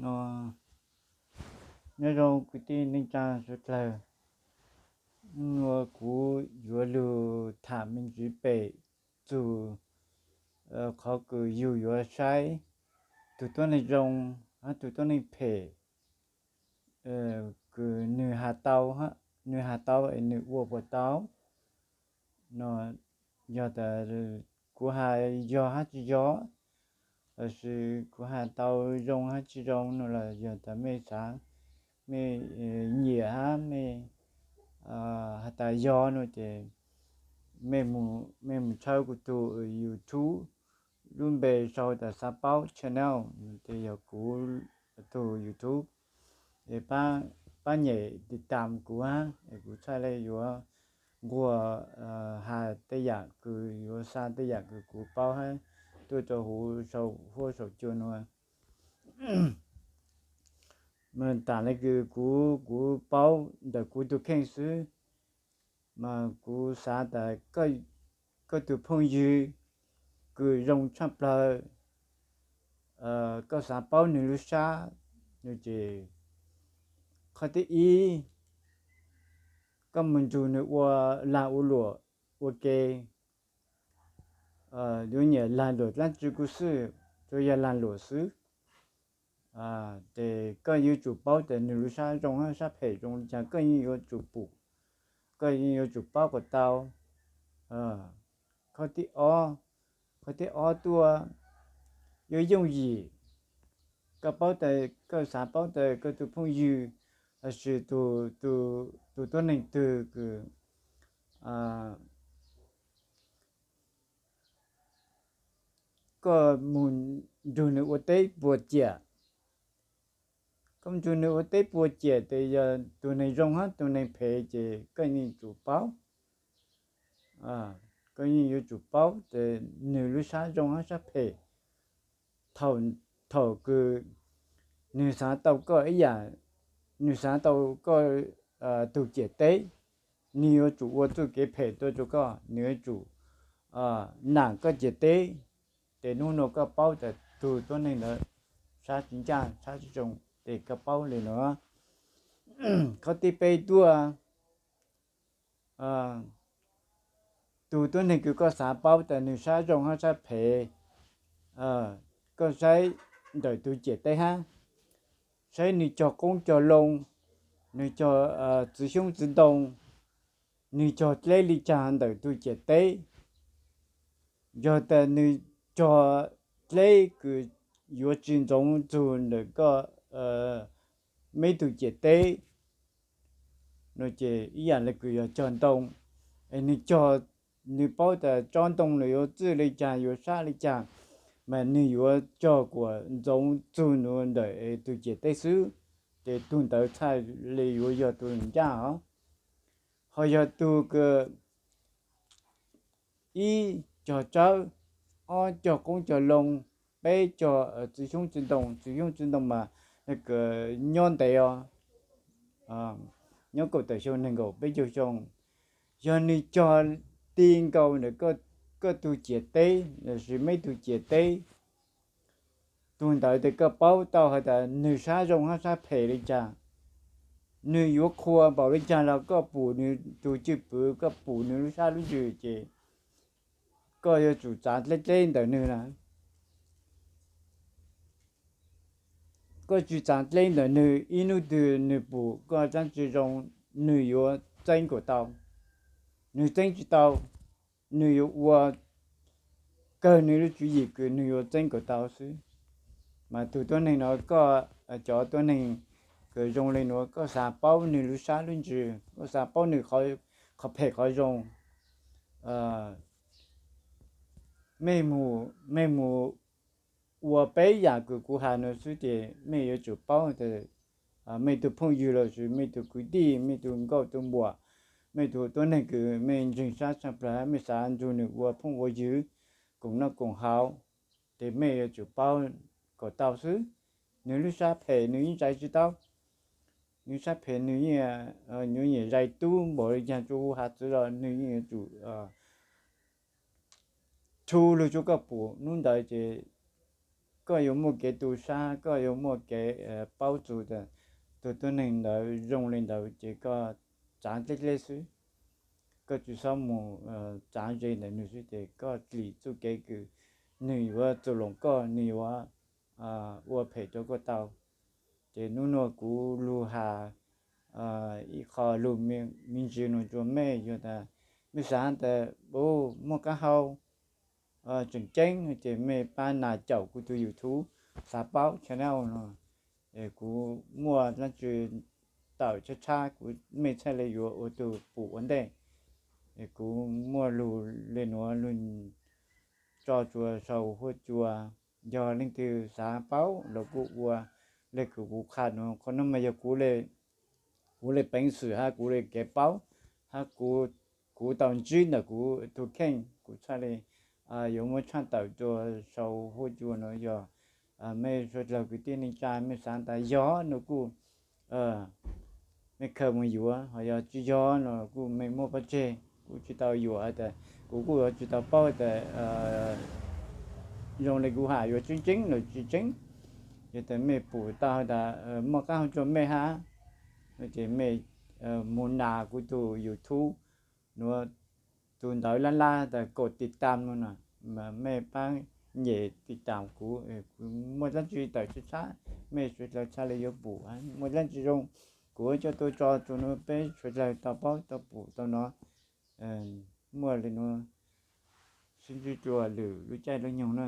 No, nyob zoo kwv tij neej tsa suav dlawg. Hnub no kuv yuav lug tham me ntsis pem txug qhov kws yug yuav saib tug tuab neeg zoo hab tug tuab neeg phem, kws nwg has tau, nwg has tau es nwg ua puas tau. No yog tas kuv has yog hab tsi yog, lossis kuv has tau zoo hab tsi zoo no los yog tas mej xav, mej nyiam hab mej has tas yog no ces mej mus tshawb kuv tug YouTube, lub npe sau tas Xav Paub Channel, ces yog kuv tug YouTube. Pab nyem tiv tam kuv hab, kuv txhaj le yuav nquag has tej yam kws, yuav xa tej yam kws kuv paub hab tuaj rua huv saum huab saum cua nua. Mas tam le kws kuv, kuv paub ntawm kuv tug kheej xwb, mas kuv xav tas koj tug phooj ywg kws zoo tshaj plawg, koj xav paub nwg lub sab, nwg ces qhov thib ib, koj mus nrug nwg ua lag ua luam ua ke, yuav nyiam lag luam dlaab tsi kuj xwb, tsuas yog lag luam xwb. Ces koj yuav tsum paub tas nwg lub sab zoo hab sab phem zoo li cas, koj yeej yuav tsum pum, koj yeej yuav tsum paub kom tau. Qhov thib ob, qhov thib ob tuaj yuav yooj yim. Koj paub tas, koj xav paub tas koj tug phooj ywg lossis tug tuab neeg twg kws koj mus nrug nwg ua teb puas ciam. Koj mus nrug nwg ua teb puas ciam tes yog tug neeg zoo hab tug neeg phem ces koj yeej tsum paub. Koj yeej yuav tsum paub tes nwg lub sab zoo hab sab phem. Thaum kws nwg xav tau koj ib yam, nwg xav tau koj tug ciam teb, nwg yuav tsum ua txuj kev phem tuaj rua koj, nwg yuav tsum nam koj ciam teb. Ces hnub nua koj paub tas tug tuab neeg ntawd sab tsi ncaj sab tsi zoo, ces koj paub le nuav. Qhov thib peb tuaj, tug tuab neeg kws koj xav paub tas nwg sab zoo hab sab phem, koj saib ntawm tug ciam teb hab, saib nwg cog qoob cog loo, nwg cog txwv xyoob txwv ntoo, nwg cog dleb li caag ntawm tug ciam teb. Yog tas nwg cog dleb kws yuav tsi ntxoov txug ntawm koj, meb tug ciam teb no ces ib yam le kws yog cog ntoo, es nwg cog, nwg paub tas tsob ntoo nws yuav txwj li caag yuav sab li caag, mas nwg yuav cog kuas ntxoov txug nuav ntawm tug ciam teb xwb, ces tug ntawd txhaj le yuav yog tug ncaj os. Ho yog tug kws ib cog tsawb, ob cog qoob cog loo, peb cog txwv xyoob txwv ntoo, txwv xyoob txwv ntoo mas kws nyob ntev os, nyob kaum tawm xyoo nees nkaum peb caug xyoo. Yog nwg cog ti nkaus ntawm koj tug ciam teb lossis meb tug ciam teb, tug ntawd tes koj paub tau has tas nwg sab zoo hab sab phem li caag. Nwg yuav qhua npaum li caag los koj pum nwg tug cwj pwm, koj pum nwg lub sab lub ntsws ces koj yuav tsum txav dleb dleb ntawm nwg na. Koj tsi txav dleb ntawm nwg, ib nub twg nwg pum koj dlaab tsi zoo, nwg yuav txeeb kuas tau. Nwg txeeb tsi tau, nwg yuav ua kawg nwg lub tswv yim kws nwg yuav txeeb kuas tau xwb. Mas tug tuab neeg no, koj, cov tuab neeg kws zoo le nuav, koj xav paub nwg lub sab lub ntsws, koj xav paub nwg qhov phem qhov zoo, mej mus, mej mus ua peb yam kws kuv has nuav xwb ces mej yuav tsum paub tas mej tug phooj ywg lossis mej tug kwv tij, mej tug nkauj tug npuam, mej tug tuab neeg kws mej ntseeg sab tshaj plawg, mej xav nrug nwg ua phooj ua ywg, koom noj koom haus, ces mej yuav tsum paub kom tau xwb. Nwg lub sab phem nwg yeej zais tsi tau. Nwg sab phem nwg yeej, nwg yeej zais tub npaum li caag, tsuas hu has txwv los nwg yeej yuav tsum rhu lug rua koj pum. Nub ntawd ces Koj yuav muaj kev tu sab, koj yuav muaj kev paub txug tas tug tuab neeg ntawd zoo le ntawd ces koj tsav dleb dleb xwb. Koj tsi xob mus tsav ze ntawm nwg xwb ces koj dlim txuj kev kws nwg yuav txuj loos koj, nwg yuav ua phem rua koj tau. Ces nub nuav kuv lug has ib qho lug me ntsis nuav rua mej, yog tas mej xaav tas muaj qaab hau tseem ceeb ces mej pab nas caum kuv tug YouTube Xav Paub channel no. Kuv muaj dlaab tsi tawm tshab tshab kuv, mej txhaj le yuav ua tug pum ua ntej. Kuv muaj lug le nuav lug tso tsua sau huab cua. Yog leej twg xav paub los kuj ua le kws kuv qha nuav. Qhov nuav mas yog kuv, kuv le peev xwm hab kuv le kev paub hab kuv tau ntsib ntawm kuv tug kheej, kuv txhaj le yuav muab tshaaj tawm rua sau huab cua nuav. Yog mej suav dlawg kwv tij neej tsa mej xav tas yog no kuj mej khaws mus yuav, ho yog tsi yog no kuj mej muab pov tseg. Kuv tsi tau yuam tas, kuv kuj yuav tsi tau paub tas zoo le kuv has yuav tseeb tseeb los tsi tseeb. Yog tas mej pum tau tas muaj qaab hau rua mej hab, ces mej mus nas kuv tug YouTube nuav, tug ntawv lab lab tas kaum tiv tam no, mej pab nyem tiv tam kuv. Kuv muaj dlaab tsi tawm tshab tshab, mej suav dlawg txhaj le yuav pum. Muaj dlaab tsi zoo, kuv coj tuaj tso tsua nuav peb suav dlawg tau paub tau pum tau nov. Muaj le nuav, sib ntsib dlua lwm lub caij lub nyoog na.